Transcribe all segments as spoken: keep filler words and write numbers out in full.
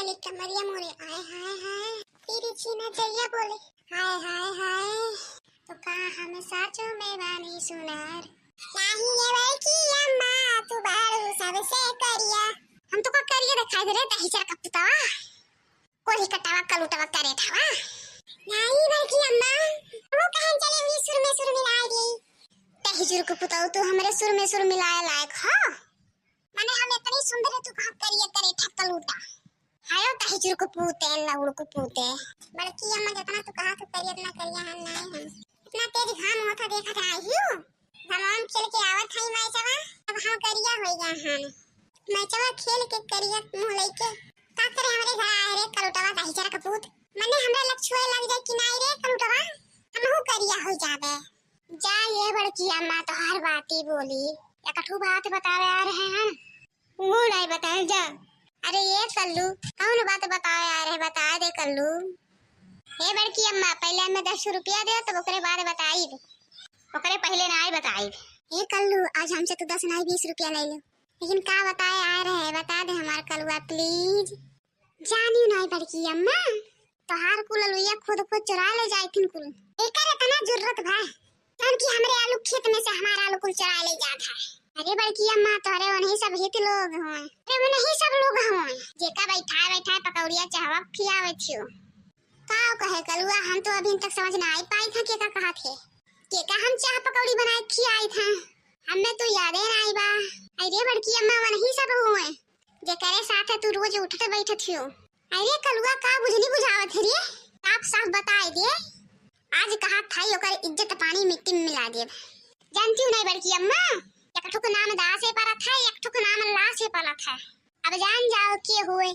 बोले कमरिया मोरे आय हाय हाय, तेरी छीना जइया बोले हाय हाय हाय, तो का हम साचो में बानी सुनार। नाही ये बड़की अम्मा, तू बारू सबसे करिया। हम तो का करिया दिखाई दे रे, दही चरका पुतवा। कोरी कटावा कलूटवा करे ठावा। नाही बड़की अम्मा, वो कहन चले हुई सुर में सुर मिलाए दे। दही चरका पुतवा, तू हमरे सुर में सुर मिलाए लायक हो। माने हम इतनी सुंदर है, तू कहाँ करिया करे ठा कलूटा। हायो तही चुरकु पूते, लउड़कु पूते। बड़की अम्मा जितना तू कहा तू करिया, इतना करिया हम नहीं हम। इतना तेज घाम होता देखत आई हूँ। घामवा में खेल के आवत हई मैचवा, अब हम करिया होई गया हन। मैचवा खेल के करिया मुँह लइके का करे हमरे घर आए रे कलूटवा दही चरका पूत। मने हमरा लग छुए लग जाए कि नाई रे कलूटवा, हमहू करिया हो जाबे। जा ये बड़की अम्मा तोहार बाती बोली, एक ठू बात बतावे आ रहे हैं। वो नहीं बताए जा। अरे ये कल्लू, कौन बात बतावे आ रहे, बता दे कल्लू। हे बड़की अम्मा, पहले हमें दस रुपया दे, तब ओकरे बाद बताई, ओकरे पहले नहीं बताई। हे कल्लू, आज हमसे तो दस नहीं बीस रुपया ले लो, लेकिन का बताए आ रहे, बता दे हमार कलुआ please। जानियो नहीं बड़की अम्मा, तोहार कुल अलुइया खुद खुद चुरा ले जाइथिन कुल। एकर इतना जरूरत बा, जौन कि हमरे आलू खेत में से हमार आलू कुल चुरा ले जात है। अरे बड़की अम्मा, तोहरे उन्हीं सब हित लोग हों। अरे उन्हीं सब लोग हों, जेका बैठाए बैठाए पकौड़िया चहवा खियावे थियो। का कहे कलुआ, हम तो अभी तक समझ ना आई पाई था केका कहत है। केका हम चाह पकौड़ी बनाए खियाई था, हमें तो यादे ना आई बा। अरे बड़की अम्मा, उन्हीं सब हों। जेकरे साथे तू रोज उठत बैठत हियो। अरे कलुआ, का बुझनी बुझावत है रे? साफ साफ बताए दे। आज कहा था ओकर इज्जत पानी मिट्टी में मिला देब। जानती हूँ नहीं बड़की अम्मा, एक ठुक नाम दा से परत है, एक ठुक नाम ला से परत है। अब जान जाओ के हुए।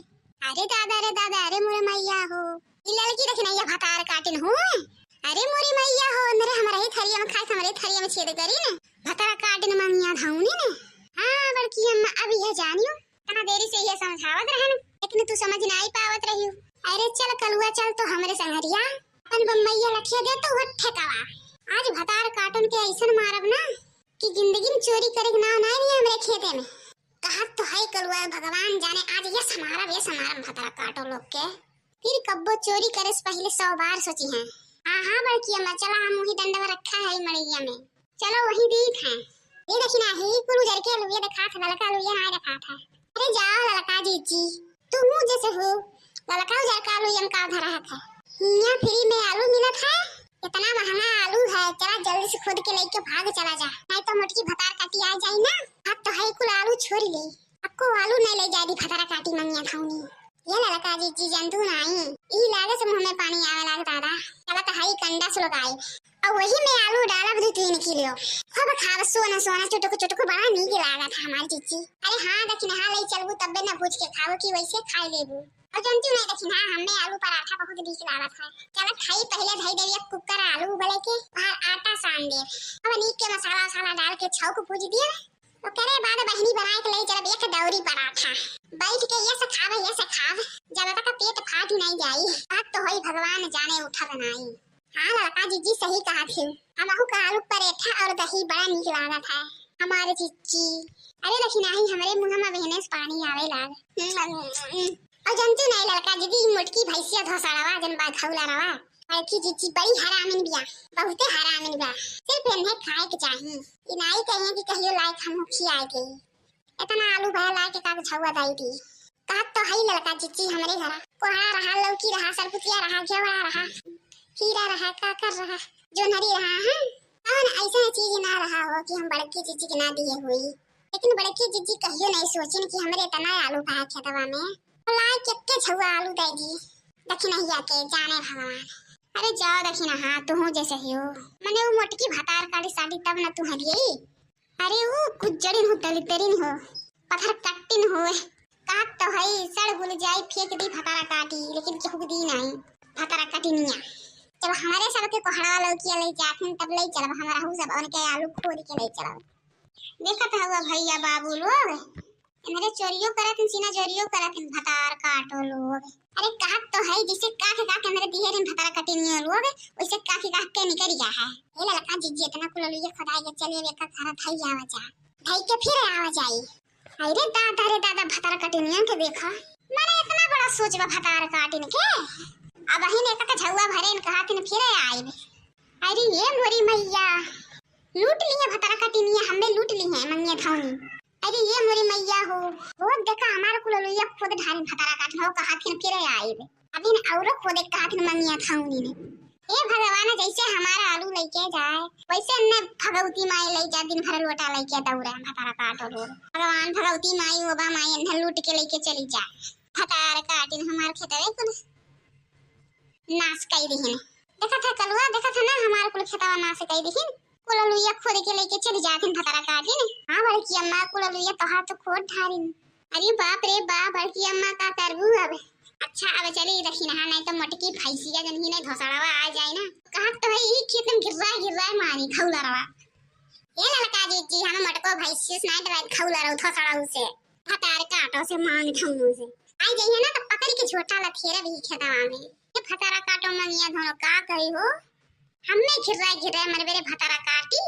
अरे दादा रे दादा, अरे मोरे मैया हो, ई ललकी देखी नहीं, ये भतार काटिन हुए। अरे मोरी मैया हो, अंदरे हमारे ही थरिया में खाए, हमारे थरिया में छेद करी ने, भतार काटिन मंगिया धौनी ने। हाँ बड़की अम्मा, अब यह जानियो, इतना देरी से ये समझावत रहन, लेकिन तू समझ नहीं पावत रही हो। अरे चल कलुआ चल तो हमरे संगरिया, अपन बम्बैया लठिया दे तो वो ठेकावा। आज भतार काटन के ऐसन मारब ना कि जिंदगी में चोरी करे के नाव ना लिए हमरे खेते में। कहत तो है कलुआ, भगवान जाने आज ये समारब, ये समारब भतार काटो लोग के। फिर कब्बो चोरी करे से पहले सौ बार सोची हैं। हाँ हाँ बड़की अम्मा, चला हम वही डंडवा रखा है मड़ैया में। चलो वही दीत है। ये देखी ना, ही कुल उजर के अलुइया दिखात है, ललका अलुइया ना दिखात है। अरे जाओ ललका जीजी, तू मुँह जैसे हो, ललका उजर का अलुइया में का धरा है? हियाँ फ्री में आलू मिलत है, इतना महंगा आलू है, चला जल्दी से खोद के लेके भाग चला जा, नहीं तो मोटकी भतार काटी आ जाई ना। अब तो है कुल आलू छोड़ ले, अक्को आलू नहीं ले जाए दी भतार काटी मंगिया धौनी। ये ललका जीजी जंतु नाई, ई लागे से मुँह में पानी आवे लाग दादा। चला तो हई कंडा से लोग आई, और वही में आलू डालब दू तीन किलो। खूब खाब सोना सोना चुटुक चुटुक, बड़ा नीक लागत है हमार जीजी। अरे हाँ दखिनहा ले चलबू तब्बे न भूज के खाबू कि वैसे खाई लेबू। और जंतु नहीं दखिनहा, हमें आलू पराठा बहुत नीक लागत है। चला खाई पहले धई देवी एक कुकर आलू उबले के, बाहर आटा सान दे, अब नीक के मसाला वसाला डाल के छौक भूज दिए। ओकरे बाद बहिनी बनाए के ले चलब एक दौरी पराठा। बैठ के ये से खाब, ये से खाब, जब तक पेट फाट नहीं जाई। बात तो होई भगवान जाने उठब नाई। हाँ ललका जीजी सही कहा थी, हमहू का आलू पराठा और दही बड़ा नीक लागत है हमारे जीजी। अरे लेकिन आई हमरे मुँह में बहने से पानी आवे लाग। और जंतु नहीं ललका जीजी, मोटकी भैंसिया धोसड़वा जन बा घौला रवा। बड़की जीजी बड़ी हरामिन बिया, बहुते हरामिन बिया। सिर्फ इन्हें खाए के चाही। ई नाई कहिए कि कहियो लायक हम खियाए के। इतना आलू भया लाए के का झौआ दाई दी। कहत तो हई ललका जीजी हमरे घरा। कोहड़ा रहा, लौकी रहा, सरपुतिया रहा, घेवड़ा रहा, खीरा रहा, काकर रहा, जोन्हरी रहा, हाँ। कौन ऐसा चीज ना रहा हो कि हम बड़की जीजी के ना दिए हुई। लेकिन बड़की जीजी कहियो नहीं सोचिन कि हमरे इतना आलू बा खेतवा में। लाए के के झौआ आलू दे दी। दखिनहिया के जाने भगवान। अरे जाओ दखिनहा, तुहू जैसे ही हो। मने वो मोटकी भतार काटी साटी तब न तुहरिये। अरे वो कुछ जड़िन हो, दलितरिन हो, पत्थर कट्टिन हो। कहत तो हई, सड़ गुल जाई, फेंक दी भतारा काटी, लेकिन केहू के दी नहीं भतारा काटिनिया। जब हमारे सबके कोहड़ा लौकिया ले जाथिन, तब ले चलब, हमारा हऊ सब उनके आलू खोद के ले चलब। देखत हवा भैया बाबू लोग, इनरे चोरियो करत हैं, सीना चोरियो करत हैं, भतार काटो लोग। अरे कहत तो है, जैसे काख काख के मेरे दिहे रहे भतार कटिनियो लोग, वैसे काख काख के निकल गया है। ए ललका जीजी, इतना कुल लुइया खुदाई के चलिए, एक घर धई आवा जा, धई के फिर आवा जाई। अरे दादा रे दादा, भतार कटिनिया के देखा, माने इतना बड़ा सोचबा भतार काटिन के। अबहिन एक झउआ भरेन कहत हिन फिर आइब। अरे ये मोरी मैया, लूट लिहे भतार काटिनिया, हमें लूट लिहे मंगिया धौनी। अरे ये मोरी मैया हो, बहुत देखा हमार कुल लुइया खोद ढारिन भतार काटिन हो कहत हिन फिर आइब। अबहिन औरो खोदे कहत हिन मंगिया धौनी ने। हे भगवान, जैसे हमारा आलू लइके जाए, वैसे इन्हें भगवती माई लइ जा, दिन भर लोटा लइके दौड़े, भतार काटो लोग। भगवान, भगवती माई, ओबा माई, इन्हें लूट के लइके चली जाए। भतार काटिन हमार खेतवे कुल नाश कई दिहिन। देखत है कलुआ, देखत है ना, हमार कुल खेतवा नाश कई दिहिन। कुल लुइया खोद के लइके चली जात हिन भतार काटिन। हाँ बड़की अम्मा, कुल लुइया तोहार तो खोद ढारिन। अरे बाप रे बाप, बड़की अम्मा का करबू अब? अच्छा, अब चली दखिनहा, नहीं तो मोटकी भैंसिया जन ही नहीं धोसड़वा आ जाए ना। कहत तो है, ई खेत में गिर्रा गिर्रा मारी खौलरवा। ए ललका जीजी, हम मोटको भैंसिया से नहीं डराई खौलरऊ धोसड़ऊ से। भतार काटो से मांग धौनो से। आई जाइए ना तो पकड़ के झोटा लथेरा भी खेतवा में। ये भतार काटो मंगिया धौनो का करी हो? हमें घिर्रा घिर्रा मरबे रे भतार काटी,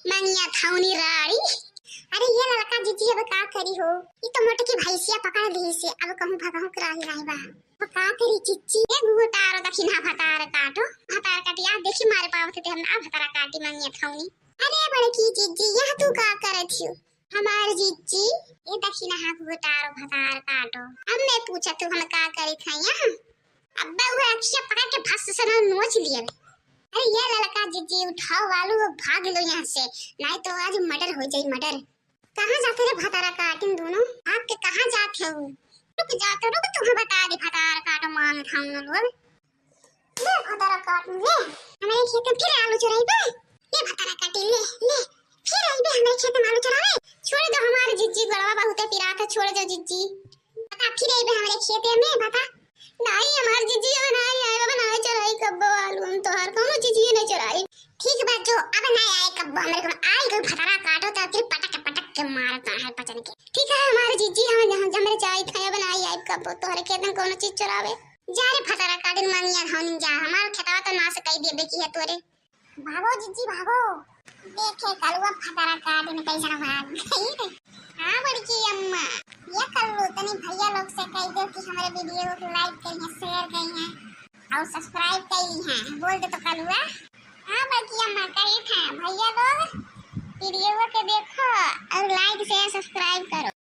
मंगिया धौनी राड़ी। अरे ये ललका जीजी अब का करी हो? ई तो मोटकी भैंसिया पकड़ ली से, अब कहूँ भगहूँ के राही नहीं बा। अब का करी जीजी? ये घुघुटारो दखिनहा भतार काटो, भतार काटी, आ देखी मारे पावत थे हम ना भतार काटी मंगिया धौनी। अरे बड़की जीजी, यह तू का करत हियो? हमार जीजी, ये दखिनहा घुघुटारो भतार काटो। अब मैं पूछत हूँ हम का करी था यहाँ? अब्बा वो अखिया पकड़ के फस से ना नोच लिए। अरे ये ललका जीजी उठाओ वालू, वो भाग लो यहाँ से, नहीं तो आज मर्डर हो जाई, मर्डर। कहाँ जाते रे भतार काटिन दोनों? भाग के कहाँ जाते हो? रुक जा तो रुक, तुम्हें बता दे भतार काटो मांग धौनो लोग। ले भतार काटिन ले, हमारे खेत में फिर आलू चोराई बा। ले भतार काटिन ले, ले, फिर आई बे हमारे खेत में आलू चोरावे। छोड़ दो हमारे जीजी, गड़वा बहुते पिरात है, छोड़ दो जीजी। बता, फिर आई बे हमारे खेत में, बता। नहीं, हमार जीजी अब नहीं आए, अब नहीं चोराई कब्बो आलू हम तोहार, कौनो जीजी नहीं चोराई। ठीक बा, जो अब नहीं आए कब्बो, हमरे को आई गई भतार काटो तो फिर पटक पटक के मारता है पचन के। ठीक है, हमारे जीजी, हम जहाँ जमरे जाए थे, अब नहीं आए कब्बो तोहरे खेत में कौनो चीज चोरावे। जा रे भतार काटिन मंगिया धौनी जा, हमार खेतवा तो नाश कई दिए देखी है तोरे। भागो जीजी भागो, देखे कलुआ भतार काटिन कैसन भाग गई। हाँ बड़की अम्मा, ये कल्लू तनी भैया लोग से कह दो कि हमारे वीडियो को लाइक करिए, शेयर करिए और सब्सक्राइब करिए। बोल दे तो कलुआ। हाँ बड़की अम्मा, कही था भैया लोग वीडियो को देखो और लाइक शेयर सब्सक्राइब करो।